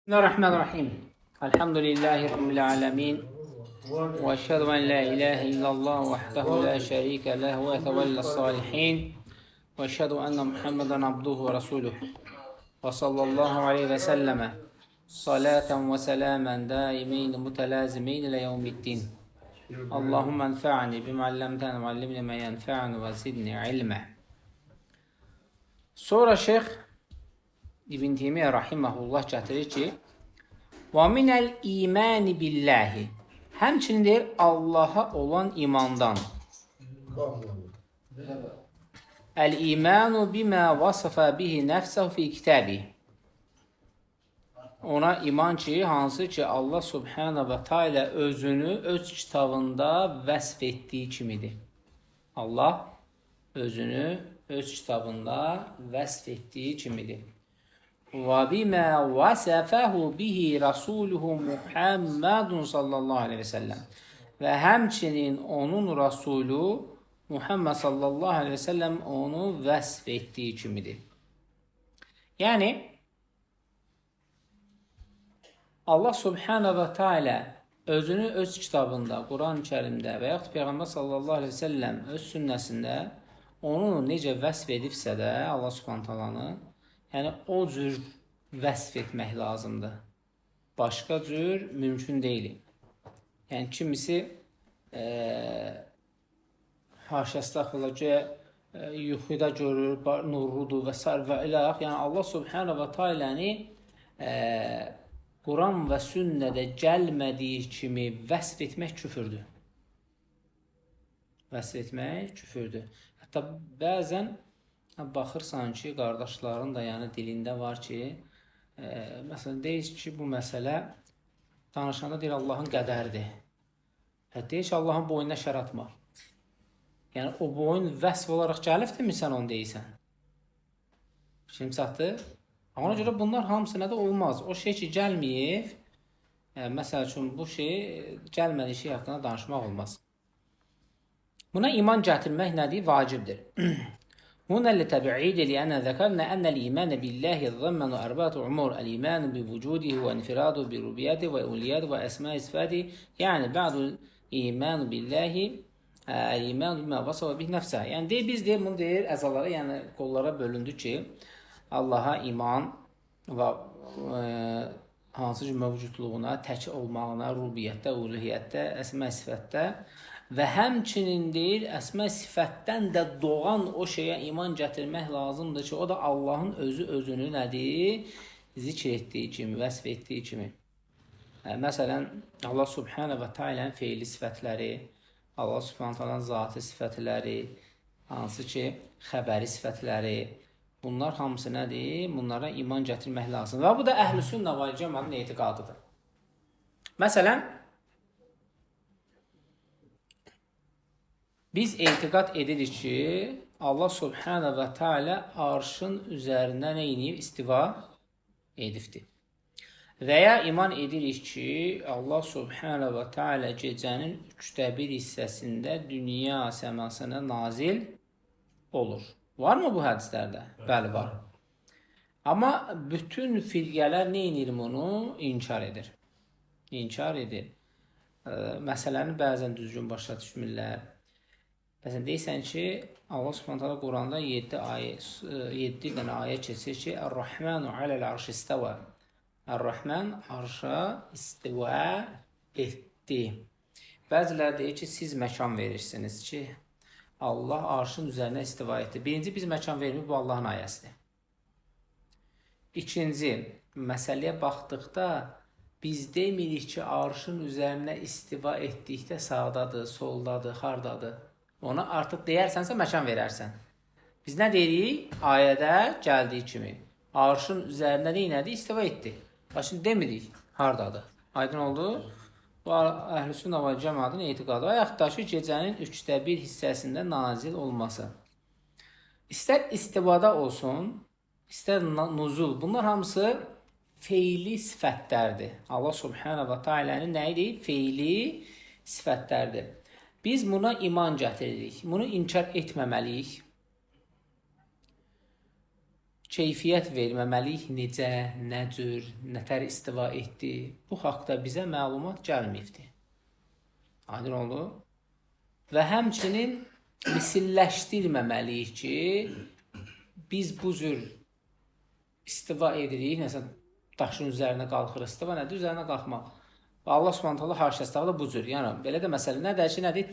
Bismillahirrahmanirrahim. Elhamdülillahi Rabbil alemin. Və əşhədu ən la ilahə illallah vahdehu la şərikə leh və yetəvəllə salihin. Və əşhədu ənə Muhammedən abduhu və rasuluhu. Və sallallahu aleyhi və səlləmə salatan və sələmən daimeyn mütələzimeyn ilə yevmiddin. Allahumma enfa'ni bima allamtana və allimni ma yenfa'ni və zidni ilmə. Sonra Şeyx İbn Teymiyyə rahimehullah gətirir ki, və minəl imani billahi. Həmçinin deyir Allaha olan imandan. El-imanu bima vasafa bihi nəfsəhu fi kitabi. Ona iman ki, hansı ki Allah Subhanahu və Teala özünü öz kitabında vəsf etdiyi kimidir. Allah özünü öz kitabında vəsf etdiyi kimidir. Və bimə vəsəfəhu bihi rasuluhu Muhammedun sallallahu aleyhi və səlləm. Və həmçinin onun Rasulü Muhammed sallallahu aleyhi və səlləm onu vəsf etdiyi kimidir. Yəni, Allah Subhanahu və Teala özünü öz kitabında, Quran-ı Kərimdə və yaxud Peyğəmbər sallallahu aleyhi və səlləm öz sünnəsində onu necə vəsf edibsə də Allah Subhanahu Teala'nı, yəni o cür vəsf etmək lazımdır. Başqa cür mümkün deyil. Yəni kimisi haşa əstəğfirullah yuxuda görür, nurludur və sair və ilax. Yəni Allah Subhanahu və Teala'nı Quran və sünnədə gəlmədiyi kimi vəsf etmək küfürdür. Vəsf etmək küfürdür. Hətta bəzən baxırsan ki, qardaşların da yəni dilində var ki, məsələn, deyir ki, bu məsələ danışanda deyir Allahın qədəridir. Deyir ki, Allahın boynuna şər atma. Yəni, o boyun vəsf olaraq gəlibdirmi sən onu deyirsən? Şimdi çatdı. Ona görə bunlar hamısı nədə olmaz. O şey ki, gəlməyib, məsəl üçün, bu şey, gəlmədiyi şey haqqında danışmaq olmaz. Buna iman gətirmək nədir? Vacibdir. Huna li-təb'id li-ənə zəkərnə ənəl-imanə billahi zəmmanu ərbatu umur, əl-imanu bi-vücudihi və infiradu bi-rubiyyəti və uliyyəti və əsma-i sifəti, yəni ba'dul imanu billahi əl-imanu bimə vasava bih nəfsə. Yəni, deyir, biz deyir, bunu deyir, əzalara, yəni qollara bölündü ki, Allaha iman və hansı ki mövcudluğuna, tək olmağına, rubiyyətdə, uluhiyyətdə, əsma sifətdə və həmçinin deyir, əsma sifətdən də doğan o şeyə iman gətirmək lazımdır ki, o da Allahın özü özünü nədir? Zikr etdiyi kimi, vəsf etdiyi kimi. Məsələn, Allah Subhanahu və Teala'nın feili sifətləri, Allah Subhanahu Teala'nın zatı sifətləri, hansı ki, xəbəri sifətləri, bunlar hamısı nədir? Bunlara iman gətirmək lazımdır. Və bu da əhl-i sünnə vəl cəmaatın etiqadıdır. Məsələn, biz etiqad edirik ki, Allah Subhanahu və Teala arşın üzərinə nə edib? İstiva edibdir. Və ya iman edirik ki, Allah Subhanahu və Teala gecənin 1/3 hissəsində dünya səmasına nazil olur. Var mı bu hədislərdə? Bəli, var. Amma bütün firqələr nə edir bunu? İnkar edir. İnkar edir. Məsələni bəzən düzgün başa düşmürlər. Məsələn, deyirsən ki, Allah Subhanahu taala Quranda 7 dənə ayə keçir ki, Ər-Rahmanu aləl arş istəvə. Ər-Rahman arşa istiva etdi. Bəziləri deyir ki, siz məkan verirsiniz ki, Allah arşın üzərinə istiva etdi. Birinci, biz məkan vermirik, bu Allahın ayəsidir. İkinci, məsələyə baxdıqda biz demirik ki, arşın üzərinə istiva etdikdə sağdadır, soldadır, hardadır. Ona artıq deyərsənsə məkan verərsən. Biz nə deyirik? Ayədə gəldiyi kimi. Arşın üzərinə nə elədi? İstiva etdi. Lakin demirik hardadır. Aydın oldu? Bu, əhl-i sünnə və cəmaatın etiqadı. Və yaxud da ki, gecənin 1/3 hissəsində nazil olması. İstər istivada olsun, istər nuzul. Bunlar hamısı feili sifətlərdir. Allah Subhanahu və Teala'nın nə idi? Feili sifətlərdir. Biz buna iman gətiririk. Bunu inkar etməməliyik. Keyfiyyət verməməliyik, necə, nə cür, nətər istiva etdi. Bu haqda bizə məlumat gəlməyibdir. Aydın oldu. Və həmçinin misilləşdirməməliyik ki, biz bu cür istiva edirik, məsələn, daşın üzərinə qalxırıq. İstiva nədir? Üzərinə qalxmaq. Və Allah Subhanahu taala haşa da bu cür. Yəni belə də məsələ nədir ki, nədir?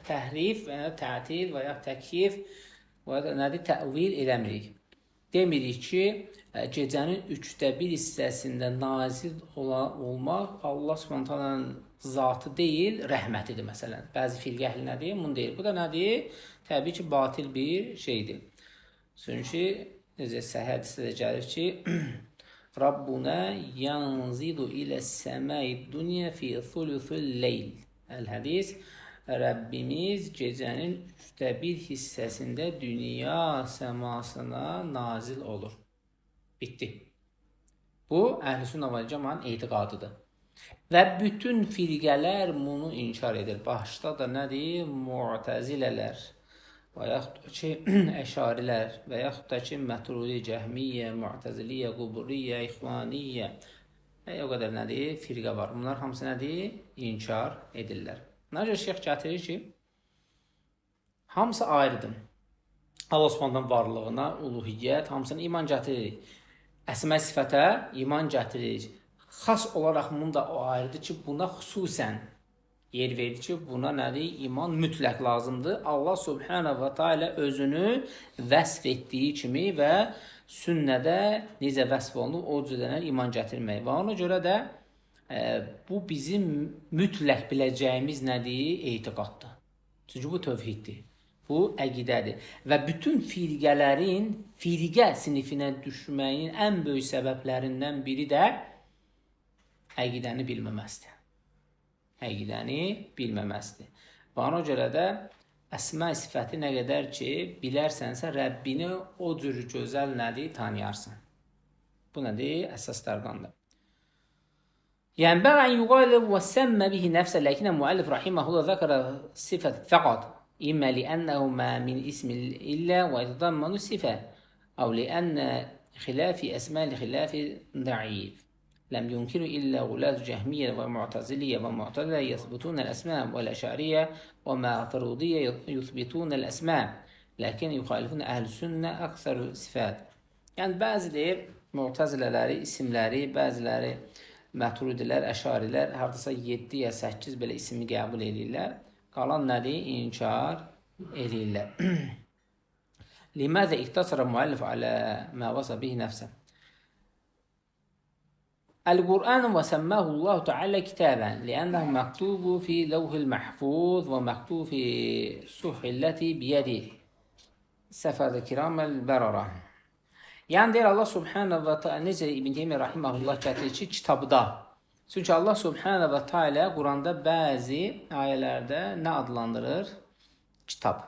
Təhrif və ya tətil və ya təkyif və ya nədir? Təvil eləmirik. Demirik ki, gecənin 1/3 hissəsində nazil olmaq Allah Subhanahu taalanın zatı deyil, rəhmətidir məsələn. Bəzi firqə əhli nədir? Bunu deyir. Bu da nədir? Təbii ki, batil bir şeydir. Çünki necə səhih hədisdə də gəlir ki, Rabbuna yanzilu ilə səmai dünya fi thuluthul leyl. Əl-hədis, Rəbbimiz gecənin 1/3 hissəsində dünya səmasına nazil olur. Bitdi. Bu, Əhl-i Sünnə vəl Cəmaənin etiqadıdır. Və bütün firqələr bunu inkar edir. Başda da nədir? Mu'təzilələr və yaxud da ki, əşarilər və yaxud da ki, mətrudi, cəhmiyyə, mu'təziliyyə, quburiyyə, ixvaniyyə və o qədər nədir? Firqə var. Bunlar hamısı nədir? İnkar edirlər. Ona görə şeyx gətirir ki, hamısı ayrıdır. Allah Subhanahu varlığına, uluhiyyət, hamısına iman gətiririk. Əsmə sifətə iman gətiririk. Xas olaraq bunun da o ayrıdır ki, buna xüsusən yer verir ki, buna nədir? İman mütləq lazımdır. Allah Subhanahu və Teala özünü vəsf etdiyi kimi və sünnədə necə vəsf olunub, o cürdən iman gətirmək. Və ona görə də bu bizim mütləq biləcəyimiz nədir? Etiqaddır. Çünki bu tövhiddir. Bu əqidədir. Və bütün firqələrin firqə sinifinə düşməyin ən böyük səbəblərindən biri də əqidəni bilməməzdir. Əqidəni bilməməzdir. Və ona görə də əsma sifəti nə qədər ki, bilərsənsə, Rəbbini o cür gözəl nədir? Tanıyarsan. Bu nədir? Əsaslardandır. ينبغي أن يقال وسمى به نفسه، لكن المؤلف رحمه الله ذكر الصفة فقط، إما لأنه ما من اسم إلا ويتضمن الصفة، أو لأن خلاف أسماء الخلاف ضعيف لم ينكر إلا غلاة جهمية ومعتزلية ومعتزلة يثبتون الأسماء، والأشعرية وماتريدية يثبتون الأسماء لكن يخالفون أهل السنة أكثر الصفات. Yəni bəziləri mu'tazilələri, isimləri, bəziləri məturidilər, əşarilər hardasa 7 ya 8 belə ismi qəbul eləyirlər. Qalan nədir? İnkar eləyirlər. Liməzə iqtasara müəllif alə mə vasa bihi nəfsə. El-Qur'an və səmməhu Allahu Teala kitaban li'annahu mektubu fi levhil mahfuz və mektubu fi suhilləti biyedi. Səfədə kiramel bərara. Yəni deyir Allah Subhanahu və Teala, necə İbn Teymiyyə rahimehullah gətirir ki, kitabda. Çünki Allah Subhanahu və Teala Quranda bəzi ayələrdə nə adlandırır? Kitab.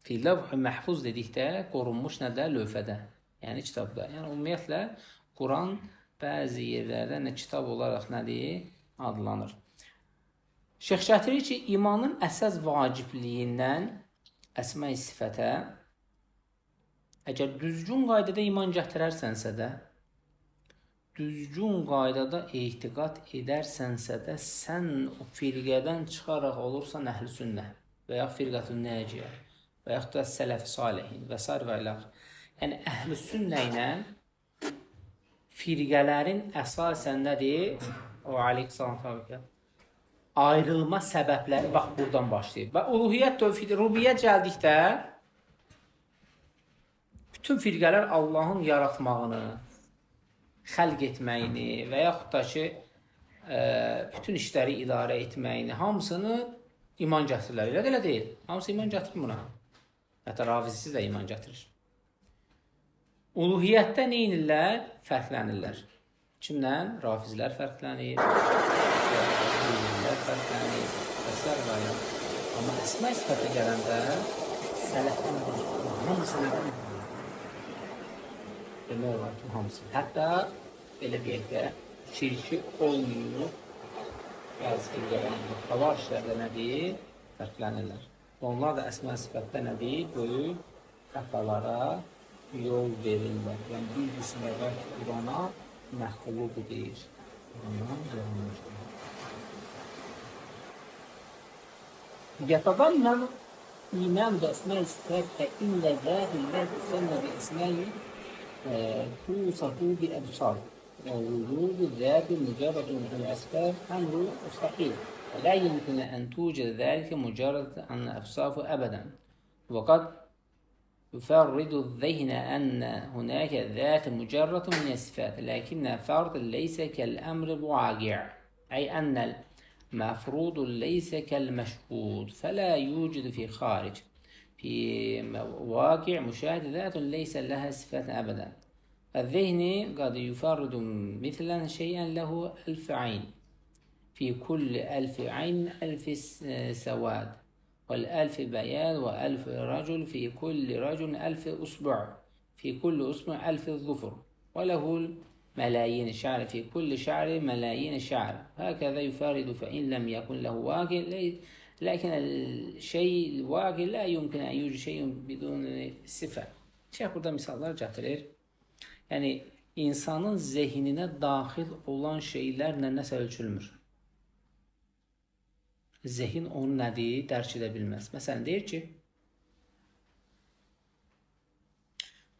Fi levh-i məhfuz dedikdə qorunmuş nədə? Lövhədə. Yəni kitabda. Yəni ümumiyyətlə Quran bəzi yerlərdə nə kitab olaraq nədir? Adlanır. Şeyx gətirir ki, imanın əsas vacibliyindən əsma-i sifətə əgər düzgün qaydada iman gətirərsənsə də, düzgün qaydada etiqad edərsənsə də, sən o firqədən çıxaraq olursan əhl-i sünnə və ya firqətün nəciyə və yaxud da sələf-i salihin və sair və ilaxır. Yəni, əhl-i sünnə ilə firqələrin əsasən nədir? O, aleyhissalam təbəkkə. Ayrılma səbəbləri bax buradan başlayır. Və uluhiyyət, tövhid, rububiyyət gəldikdə bütün firqələr Allahın yaratmağını, xəlq etməyini və yaxud da ki, bütün işləri idarə etməyini, hamısını iman gətirirlər. Elə də elə deyil. Hamısı iman gətirir buna. Hətta rafizisiz də iman gətirir. Uluhiyyətdə nə edirlər? Fərqlənirlər. Kimdən? Rafizlər fərqlənir, quburiyylər fərqlənir və s. Amma əsma sifətə gələndə sələfdən hamısını demək olar ki, hamısı. Hətta belə deyək də, şirki olmayıb bəzi firqələrin xavariclərdə nədir? Fərqlənirlər. Onlar da əsma sifətdə nədir? Böyük xətalara yol verirlər. Yəni, bir qism əvvəl Qurana məxluq deyir. Qurana yaranmışdır. Yətədammən iman bi əsma-i sifat fə illə zâhillə tüsəmmə bi əsma-i tusafu bi əbsar və vücudu zâti mücərrədun ən əsbab əmru müstahil. La yumkinu ən tucid zâlike mücərrəd ən əbsafu əbədən. Və qad يفرد الذهن أن هناك ذات مجرد من الصفات لكن فرد ليس كالأمر الواقع أي أن المفروض ليس كالمشهود فلا يوجد في خارج في واقع مشاهد ذات ليس لها صفات أبدا. الذهن قد يفرد مثلا شيئا له 1000 عين في كل 1000 عين 1000 سواد والألف بياض وألف رجل في كل رجل 1000 أصبع في كل أصبع 1000 ظفر وله ملايين شعر في كل شعر ملايين شعر هكذا يفارد فإن لم يكن له واقع لكن الشيء الواقع لا يمكن أن يوجد شيء بدون صفة. Şeyh burada misallar gətirir. Yəni insanın zehninə daxil olan şeylərlə nəsə ölçülmür. Zehin onu nədir, dərk edə bilməz. Məsələn, deyir ki,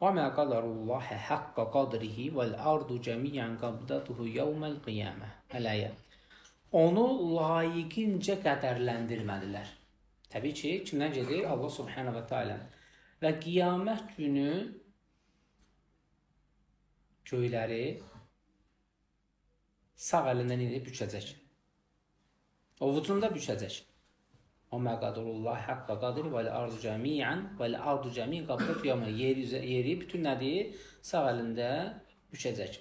وَمَا قَدَرُ اللّٰهَ حَقَّ قَدْرِهِ وَالْأَرْضُ جَمِيعًا قَبْضَتُهُ يَوْمَ الْقِيَامَةِ. Əl-ayə. Onu layiqincə qədərləndirmədilər. Təbii ki, kimdən gedir? Allah Subhanahu və Teala. Və qiyamət günü göyləri sağ əlindən inib bükəcək. Ovucunda bükəcək. وَمَا قَدَرُ اللّٰهَ حَقَّ قَدْرِهِ وَالْأَرْضُ جَمِيعًا وَالْأَرْضُ جَمِيعًا قَبْضَتُهُ يَوْمَ. Yeri bütün nədir? Sağ əlində bükəcək.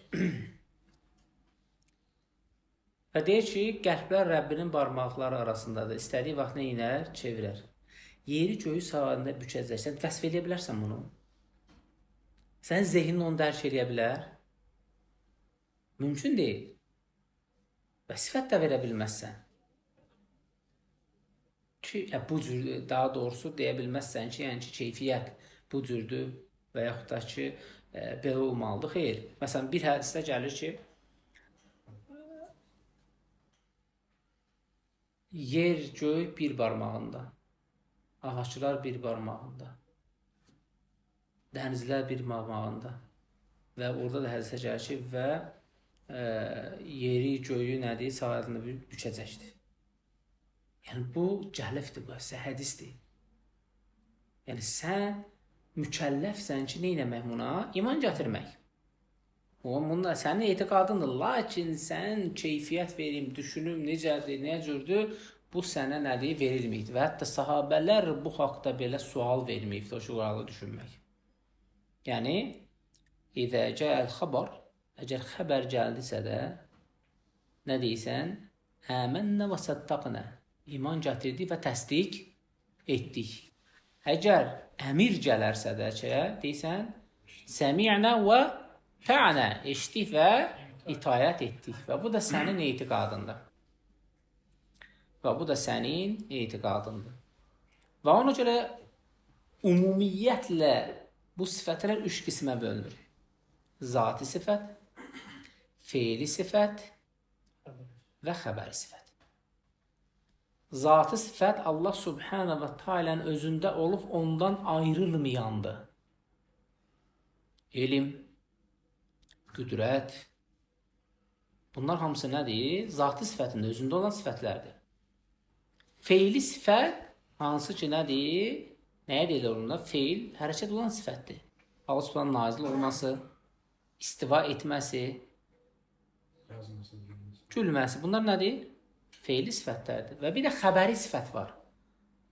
Və deyir ki, qəlblər Rəbbinin barmaqları arasındadır. İstədiyi vaxt nə inər? Çevirər. Yeri göyü sağ əlində bükəcək. Sən vəsf eləyə bilərsən bunu? Sənin zehnin onu dərk eləyə bilər? Mümkün deyil. Və sifət də verə bilməzsən. Ki, bu cür, daha doğrusu deyə bilməzsən ki, yəni ki, keyfiyyət bu cürdür və yaxud da ki, belə olmalıdır. Xeyr. Məsələn, bir hədisdə gəlir ki, yer, göy bir barmağında, ağaclar bir barmağında, dənizlər bir barmağında və orada da hədisdə gəlir ki, və yeri, göyü nədir, sağ əlində bükəcəkdir. Yəni, bu cəlifdir, bu hədisdir. Yəni, sən mükəlləfsən ki, nə eləmək buna? İman gətirmək. Bununla sənin etiqadındır. Lakin sən keyfiyyət verim, düşünüm, necədir, nə cürdür, bu sənə nədir, verilməyibdir. Və hətta sahabələr bu haqda belə sual verməyibdir, o şuurlu düşünmək. Yəni, İzə cəəl xəbər, əgər xəbər gəldisə də, nə deyirsən? Əmənnə və səddaqnə. İman gətirdik və təsdiq etdik. Əgər əmir gələrsə də ki, deyirsən, səmi'nə və tə'nə, eşitdik və itayət etdik. Və bu da sənin etiqadındır. Və bu da sənin etiqadındır. Və ona görə ümumiyyətlə bu sifətlər üç qismə bölünür. Zati sifət, feili sifət və xəbəri sifət. Zatı sifət Allah Subhanahu və Teala'nın özündə olub ondan ayrılmayandır. Elm, qüdrət, bunlar hamısı nədir? Zatı sifətində özündə olan sifətlərdir. Feili sifət hansı ki nədir? Nəyə deyilir onunla? Feil, hərəkət olan sifətdir. Allah Subhanahu nazil olması, istiva etməsi, gülməsi. Bunlar nədir? Feili sifətlərdir. Və bir də xəbəri sifət var.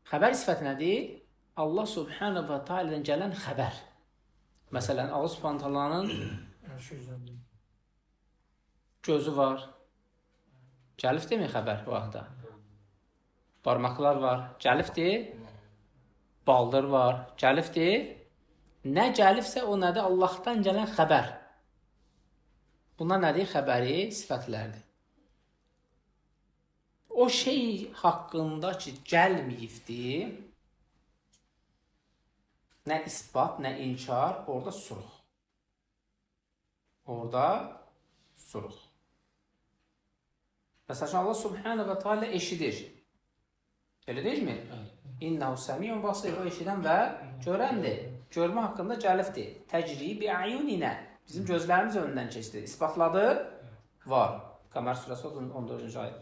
Xəbəri sifət nədir? Allah Subhanahu və Teala'dan gələn xəbər. Məsələn, Allah Subhanahu Teala'nın gözü var. Gəlibdirmi xəbər bu vaxtda? Barmaqlar var. Gəlibdir. Baldır var. Gəlibdir. Nə gəlibsə o nədir? Allahdan gələn xəbər. Bunlar nədir? Xəbəri sifətlərdir. O şey haqqında ki, gəlməyibdir, Nə isbat, nə inkar, orada suruq. Orada suruq. Məsələn, Allah Subhanahu və Teala eşidir. Elə deyilmi? İnnehu səmiun basir, o eşidən və görəndir. Görmə haqqında gəlibdir. Təcri bi a'yuninə. Bizim gözlərimiz önündən keçdi. İsbatladı? Var. Qəmər surəsi 14-cü ayə.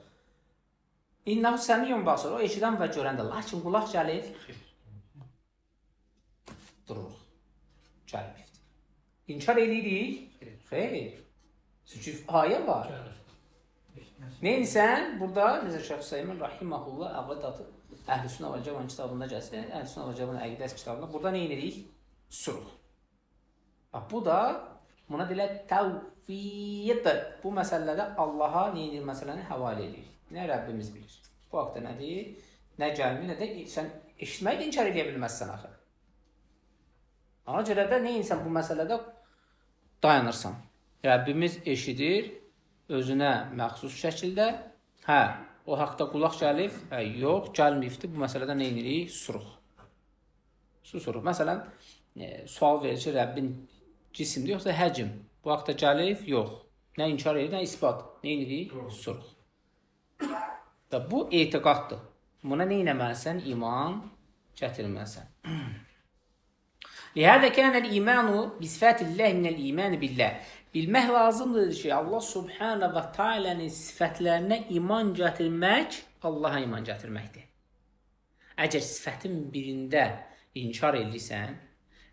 İnnehu səmiun basir, o eşidən və görəndir. Lakin qulaq gəlir. Dururuq. Gəlməyibdir. İnkar edirik? Xeyr. Çünki ayə var. Neynisən? Burada necə Şeyx Hüseymin rahimehullah Əqidatı Əhl-i Sünnə vəl Cəmaət kitabında gəlsin, Əhl-i Sünnə vəl Cəmaət Əqidəsi kitabında burada nə edirik? Suruq. Bax, bu da buna deyilir təvfid. Bu məsələdə Allaha nə edir məsələni həvalə edirik. Nə Rəbbimiz bilir. Bu haqda nədir? Nə gəlmir, nə də sən eşitməyi də inkar edə bilməzsən axı. Ona görə də nə insan bu məsələdə dayanırsan. Rəbbimiz eşidir özünə məxsus şəkildə. Hə, o haqda qulaq gəlib, hə, yox, gəlməyibdir. Bu məsələdə nə edirik? Suruq. Susuruq. Məsələn, sual verir ki, Rəbbin cisimdir yoxsa həcm? Bu haqda gəlib, yox. Nə inkar edir, nə isbat. Nə edirik? Suruq. Və bu etiqaddır. Buna nə etməlisən? İman gətirməlisən. Lihəzə kənəl imanu bisifətilləhi minəl imani billah. Bilmək lazımdır ki, Allah Subhanahu və Teala'nın sifətlərinə iman gətirmək Allaha iman gətirməkdir. Əgər sifətin birində inkar edirsən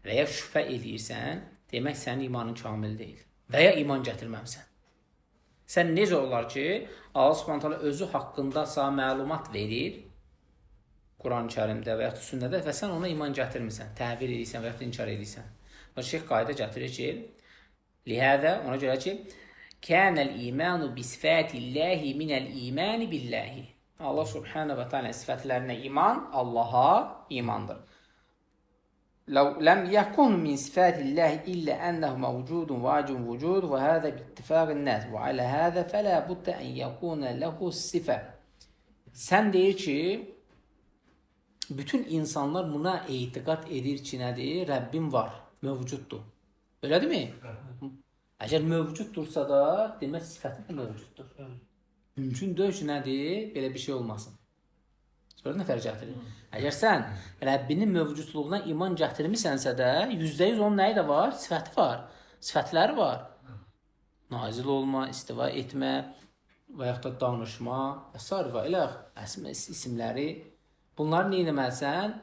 və ya şübhə edirsən, demək sənin imanın kamil deyil və ya iman gətirməmsən. Sən necə olar ki, Allah Subhanahu Teala özü haqqında sənə məlumat verir Quran-ı Kərimdə və yaxud sünnədə və sən ona iman gətirmirsən, təvil edirsən və yaxud inkar edirsən. Və şeyx qayda gətirir ki, lihəzə, ona görə ki, kənəl imanu bisifətilləhi minəl imani billahi. Allah Subhanahu və Teala sifətlərinə iman Allaha imandır. Ləv ləm yəkun min sifətilləhi illə ənəhu mövcudun vacibun vücud və həzə bittifaqin nəs və alə həzə fələ buddə ən yəkunə ləhu sifə. Sən deyir ki, bütün insanlar buna etiqad edir ki, nədir? Rəbbim var, mövcuddur. Elədirmi? Əgər mövcuddursa da, demək sifəti də mövcuddur. Mümkün deyil ki, nədir? Belə bir şey olmasın. Gördün nə fərq gətirir? Əgər sən Rəbbinin mövcudluğuna iman gətirmisənsə də, %100 onun nəyi də var? Sifəti var, sifətləri var. Nazil olma, istiva etmə və yaxud da danışma və sair və elə isimləri. Bunları nə etməlisən?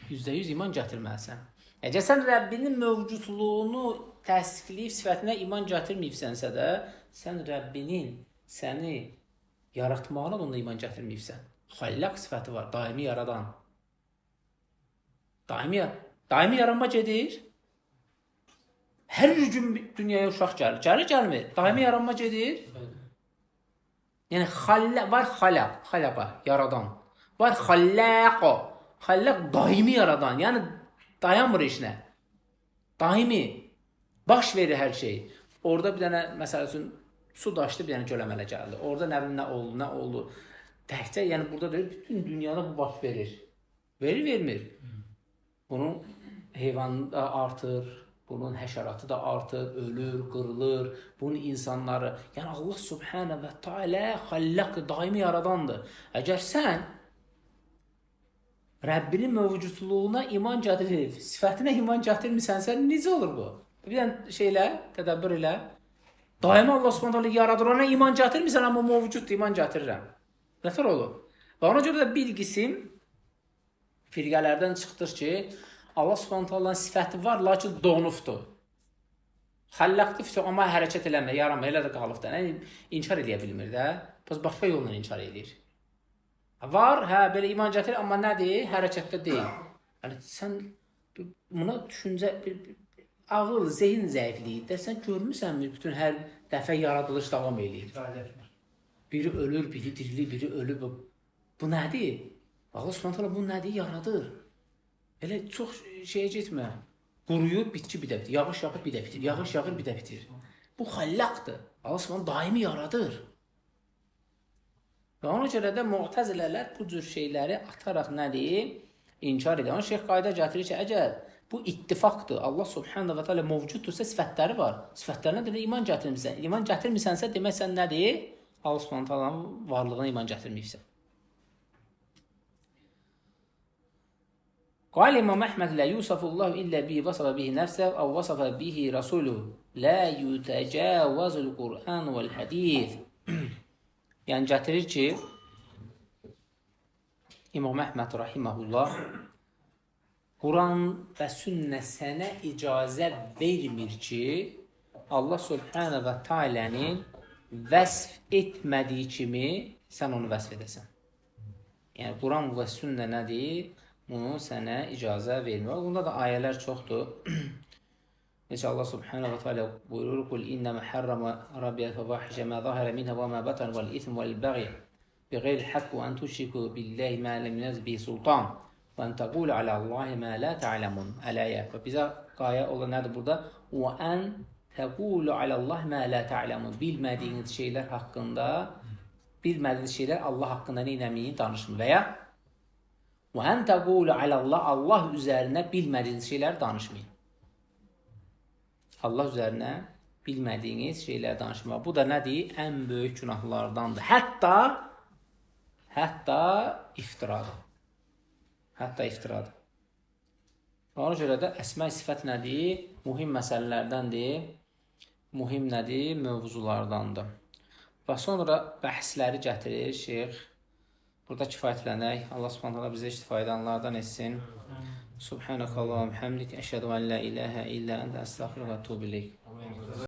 %100 iman gətirməlisən. Əgər sən Rəbbinin mövcudluğunu təsdiqləyib sifətinə iman gətirməyibsənsə də, sən Rəbbinin səni yaratmağına da onda iman gətirməyibsən. Xəllaq sifəti var, daimi yaradan. Daimi yaranma gedir. Hər gün dünyaya uşaq gəlir. Gəlir, gəlmir. Daimi yaranma gedir. Yəni, var xalaq, xalaqa, yaradan. Var xallaqa, xallaq daimi yaradan. Yəni, dayanmır işinə. Daimi. Baş verir hər şey. Orada bir dənə, məsəl üçün, su daşdı, bir dənə göl əmələ gəldi. Orada nə bilim, nə oldu, nə oldu. Təkcə, yəni burada deyir, bütün dünyada bu baş verir. Verir, vermir. Bunun heyvanı da artır, bunun həşəratı da artır, ölür, qırılır, bunun insanları. Yəni Allah Subhanahu və Teala xallaq, daimi yaradandır. Əgər sən Rəbbinin mövcudluğuna iman gətirib, sifətinə iman gətirmisənsə, necə olur bu? Bir dənə şeylə, tədəbbür ilə. Daimi Allah Subhanahu Teala yaradır, ona iman gətirmirsən, amma mövcuddur, iman gətirirəm. Nətər olur? Və ona görə də bir qisim firqələrdən çıxdır ki, Allah Subhanahu Teala'nın sifəti var, lakin donubdur. Xəllaqdır, amma hərəkət eləmir, yaranmır, elə də qalıbdır. Yəni, inkar eləyə bilmir də. Bəs başqa yolla inkar eləyir. Var, hə, belə iman gətirir, amma nədir? Hərəkətdə deyil. Yəni, sən buna düşüncə, ağıl, zehin zəifliyidir. Sən görmüsənmi bütün hər dəfə yaradılış davam eləyir. Biri ölür, biri dirilir, biri ölür. Bu nədir? Allah Subhanahu Teala bu nədir? Yaradır. Elə çox şeyə getmə. Quruyur, bitki bir də bitir. Yağış yağır, bir də bitir. Yağış yağır, bir də bitir. Bu xəllaqdır. Allah Subhanahu daimi yaradır. Və ona görə də mu'təzilələr bu cür şeyləri ataraq nədir? İnkar edir. Ona şeyx qayda gətirir ki, əgər Bu ittifaqdır. Allah subhanahu və teala mövcuddursa sifətləri var. Sifətlərinə də iman gətirmirsən. İman gətirmirsənsə demək sən nədir? Allah subhanahu taalanın varlığına iman gətirməyibsən. Qal İmam Əhməd la yusafullahu illə bi vasafa bihi nəfsəhu əv vasafa bihi rasuluhu la yutəcavazul Qur'an vəl hadis. Yəni gətirir ki İmam Əhməd rahimehullah Quran və sünnə sənə icazə vermir ki Allah subhanahu və teala'nın vəsf etmədiyi kimi sən onu vəsf edəsən. Yəni Quran və sünnə nədir? Bunu sənə icazə vermir. Bunda da ayələr çoxdur. Necə Allah subhanahu və teala buyurur: "Qul innəmə harrama rabbiy fawahişə ma zahara minha və ma batan vel ism vel baghy bighayri haqq və an tuşriku billahi ma lam yunzil bihi sultan və an taqulu ala Allahi ma la ta'lamun." Əl-ayə. Və bizə qayə olan nədir burada? Və an taqulu ala Allah ma la ta'lamun. Bilmədiyiniz şeylər haqqında, bilmədiyiniz şeylər Allah haqqında nə etməyin, danışmayın və ya və ən təqulu alallah, Allah üzərinə bilmədiyiniz şeylər danışmayın. Allah üzərinə bilmədiyiniz şeylər danışmayın. Bu da nədir? Ən böyük günahlardandır. Hətta iftiradır. Hətta iftiradır. Ona görə də əsma sifət nədir? Mühim məsələlərdəndir. Mühim nədir? Mövzulardandır. Və sonra bəhsləri gətirir şeyx. Burada kifayətlənək. Allah subhanahu taala bizə istifade edenlərdən etsin. Subhanakallahumma hamdik. Əşhədu en la ilahe illa ente estağfiruke ve etûbü ileyk.